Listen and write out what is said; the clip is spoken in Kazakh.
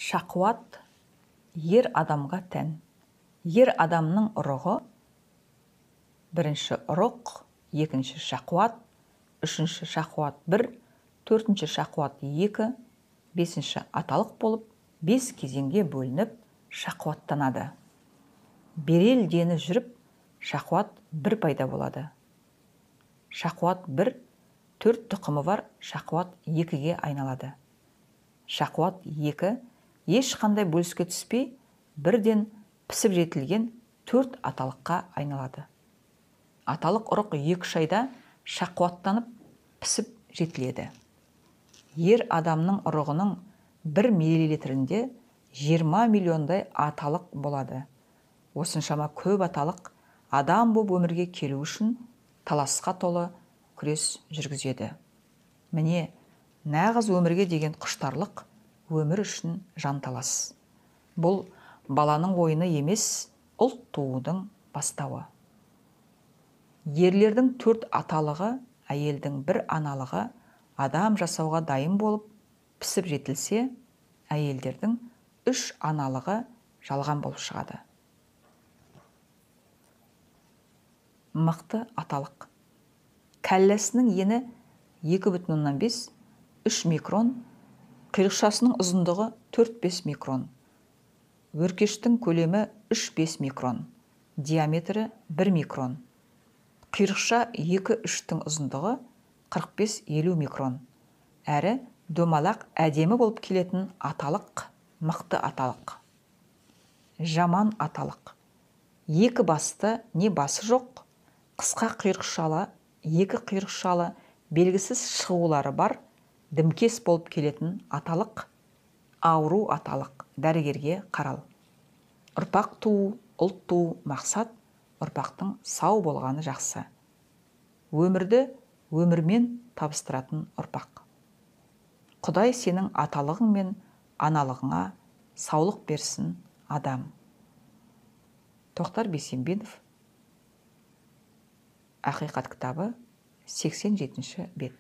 Шақуат ер адамға тән. Ер адамның ұрығы бірінші ұрық, екінші шақуат, үшінші шақуат 1, төртінші шақуат 2, бесінші аталық болып, 5 кезеңге бөлініп шақуаттанады. Берел дені жүріп, шақуат 1 пайда болады. Шақуат 1, 4 тұқымы бар шақуат 2-ге айналады. Шақуат 2 ешқандай бөліске түспей, бірден пісіп жетілген 4 аталыққа айналады. Аталық ұрық 2-3 айда шақуаттанып пісіп жетіледі. Ер адамның ұрығының 1 миллилитрінде 20 миллиондай аталық болады. Осыншама көп аталық адам боп өмірге келу үшін таласқа толы күрес жүргізеді. Міне, нағыз өмірге деген құштарлық, өмір үшін жанталас. Бұл баланың ойыны емес, ұлт туудың бастауы. Ерлердің 4 аталығы, әйелдің 1 аналығы адам жасауға дайын болып пісіп жетілсе, әйелдердің 3 аналығы жалған болып шығады. Мықты аталық. Кәлләсінің ені 2,5-3 микрон, құйрықшасының ұзындығы 4-5 микрон, өркештің көлемі 3-5 микрон, диаметрі 1 микрон. Құйрықша 2-3-тің ұзындығы 45-50 микрон. Әрі домалақ әдемі болып келетін аталық, мықты аталық. Жаман аталық. 2 басты не басы жоқ, қысқа құйрықшалы, 2 құйрықшалы, белгісіз шығулары бар, дімкес болып келетін аталық, ауру аталық, дәрігерге қарал. Ұрпақ туу, ұлт туу мақсат, ұрпақтың сау болғаны жақсы. Өмірді өмірмен табыстыратын ұрпақ. Құдай сенің аталығың мен аналығыңа саулық берсін, адам. Тоқтар Бейсенбинов, Ақиқат кітабы, 87-ші бет.